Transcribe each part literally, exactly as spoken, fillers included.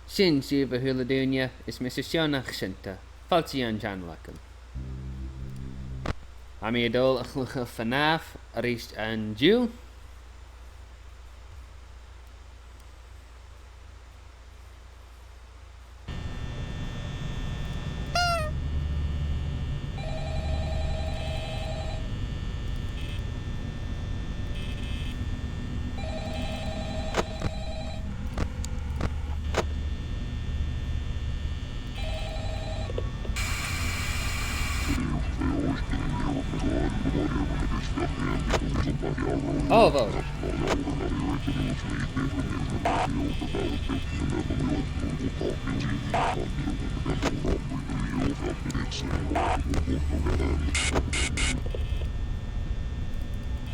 Sin sibh, a h-uile duine, is mise Seonaidh Seunta. Fàilte dhan channel agam. Tha mi a' dol a chluich FNAF a-rithist an-diugh. Oh, wow.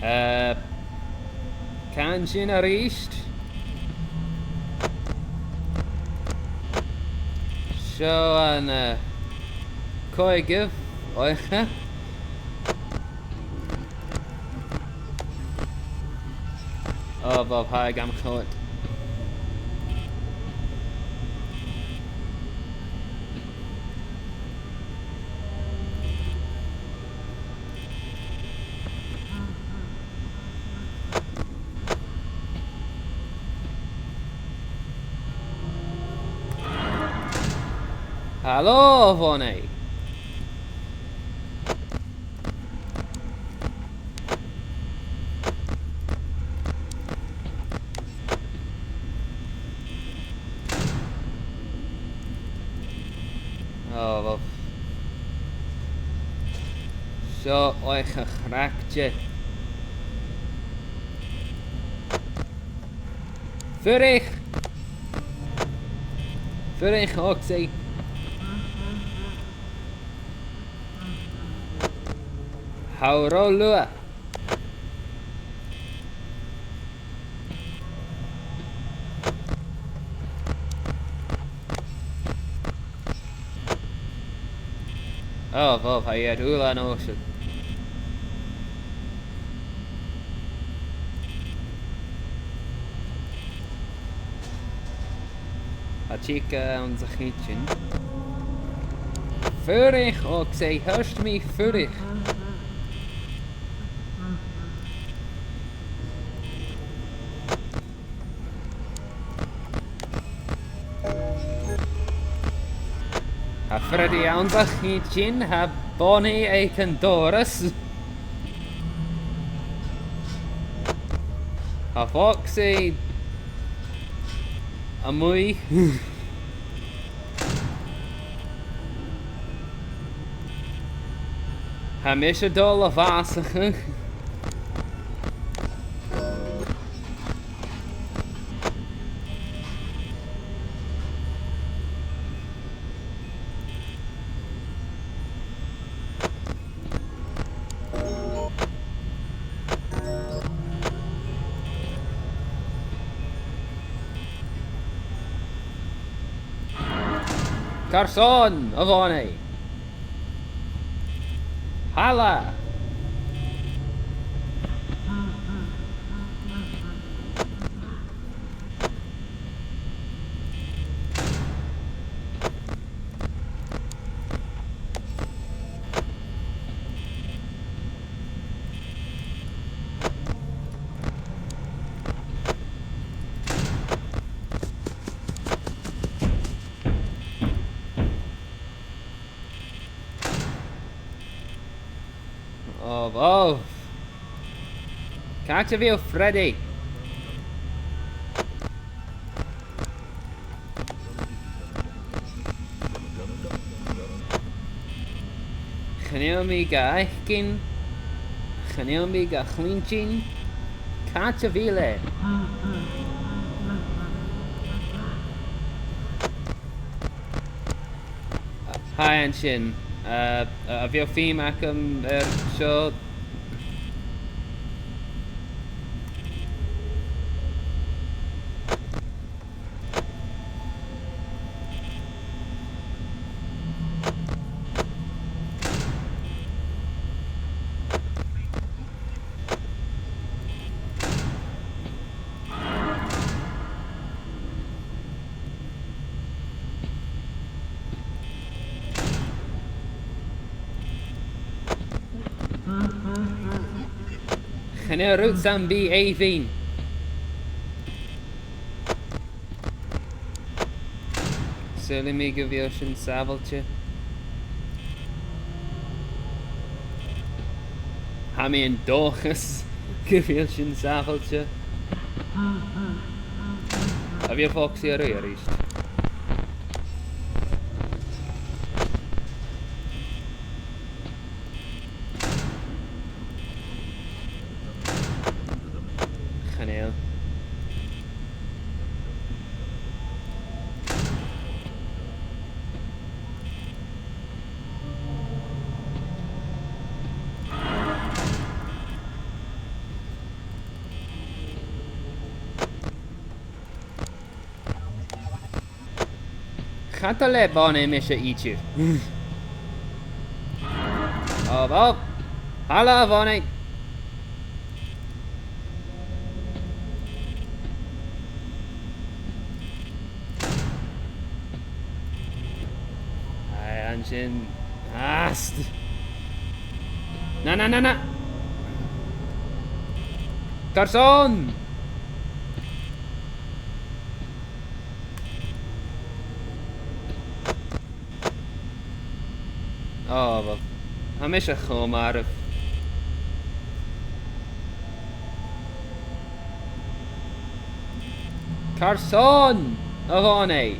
Eh, can sin a-rithist. Seo an, eh, còigeamh oidhche. Oh, Bob, tha e gam choimhead. Halò, a Bhonnie. Oh, well. Seo oidhche chraic. Fuirich! Fuirich, Foxy. Tha thu ro luath. Oh, bhobh, tha iad uile an uair sin. Tha Chica anns a' chidsin. Fuirich, Foxy, thuirt mi fuirich. Tha Freddy anns a' chidsin, tha Bonnie aig an doras. Tha Foxy a-muigh. Tha mise a' dol a bhàsachadh. Carson, a Bhonnie? Thalla! Oh, oh. Càit a bheil Freddy? Chan eil mi ga fhaicinn. Chan eil mi ga cluinntinn. Càit a bheil e? Hi, an sin. Uh, a bheil feum agam air seo? Chan eil rud sam bith èibhinn. Saoilidh mi gu bheil sin sàbhailte. Tha mi an dòchas gu bheil sin sàbhailte. A bheil Foxy a' ruith a-rithist? Chan eil. Cha toil le Bonnie mise idir. Ò, ò. Halò, Bonnie. Aidh, an sin. Ast. Na, na, na, na. Carson! Ò, bha. Tha mise cho marbh. Carson, a Bhonnie?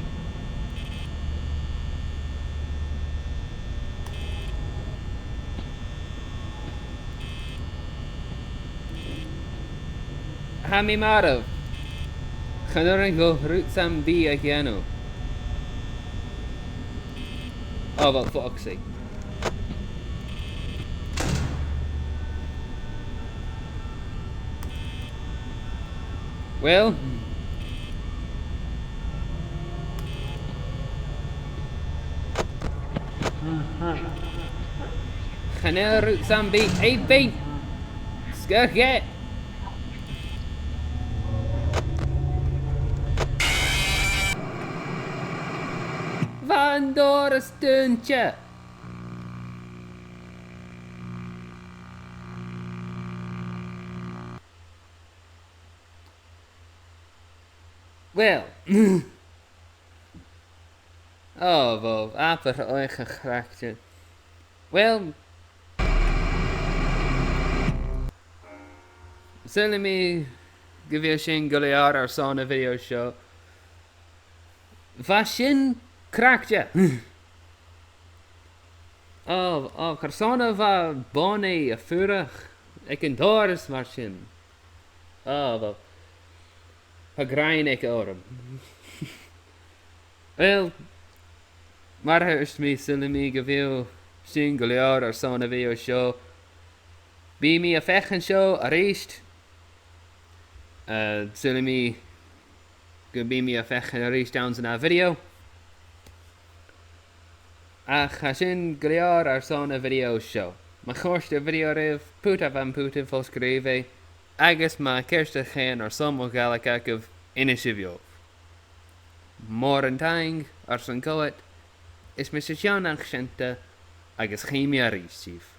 Tha mi marbh. Chan urrainn dhomh rud sam bith a dhèanamh. Ò, bha Foxy. Uill. Chan eil rud sam bith èibhinn. Sgath dheth. Bha an doras dùinte. Uill. Ò, bhò, abair oidhche chraicte. Uill, saoilidh mi gu bheil sin gu leòr airson a' video seo. Bha sin craicte. Ò, ò, carson a bha Bonnie a' fuireach aig an doras mar sin? Ò, bha, tha gràin aice orm. Uill, mar a thuirt mi, saoilidh mi gu bheil sin gu leòr airson a' video seo. Bidh mi a' feuchainn seo a-rithist. Eh, saoilidh mi gum bi mi a' feuchainn a-rithist anns an ath video. Ach tha sin gu leòr airson a' video seo. Ma chòrd a' video ribh, put am putan fo-sgrìobhaidh, agus ma tha ceartachadh airson mo Ghàidhlig agaibh, innsibh dhomh. Mòran taing airson coimhead, is mise Seán an Ceannta, agus chì mi a-rithist sibh.